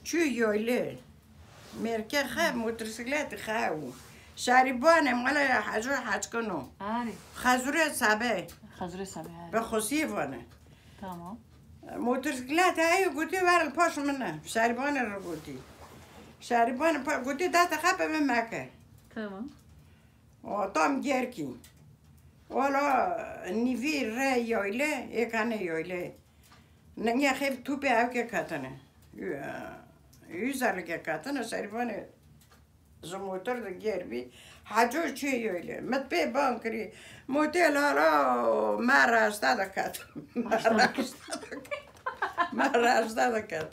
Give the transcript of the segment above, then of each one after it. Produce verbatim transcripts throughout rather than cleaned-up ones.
Çû yoylê. Mêrke xe, motosikletê xe û. Şerîbanê mala Heco Heçkino. Arê. Xezûrê Sebe. Xezûrê Sebe, he. Bi Xusî vane. Tamam. Motosikletê heye gotî, "Ver li paş min ne." Şerîbanê re gotî. Şerîbanê pa-, gotî, "Dete xepe min meke." Tamam. O tam gerkî. Wala nîvî re yoyle, êkane yoyle. Nenge xev tûpê ewke katine. Yu-, yüzerlike katine, Şerîbanê ji motor de ger bî. Heco çû yoyle. Min pê ban kirî. Motor lala, me raşta de ket. Me raşta de ket. Me raşta de ket.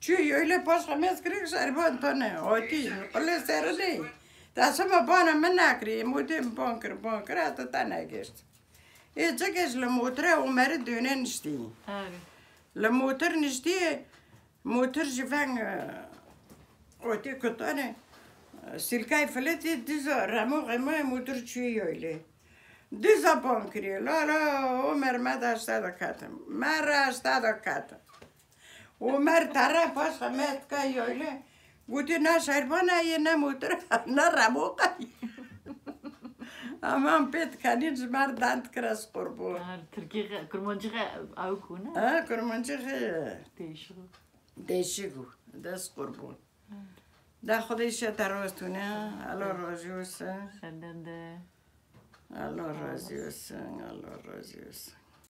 Çû yoyle paş xemez kirî, Şerîban tane. Otî, qulê serinê. Destê me bana min nekirî. Motor ban kir, ban kir, heta te negeşt. Ê, çekê ji li motirê Omerî dûne niştî. Erê. Li motir niştî, motir ji veng, e, otê kutane, e, silkay filetî, diza remo xema motir çûyê yoylê. Diza ban kiriye. La la, Omer me de hişte de ketim. Me re hişte de ketim. Omer tere paş xemet ke yoyle. Gotî, "Ne şerbana ye, ne motor, ne remoqa ye." Aman pê dikenîn ji me re dend kir, ez qurbû. Ha, Tirkî xe, Kurmancî xe ew ku ne? Ha, Kurmancî xe. Değişik. Değişik û dest qurbû. Da Xwedê şe te rast tune. Allah razî olsun. Senden de. Allah razî olsun. Allah razî olsun.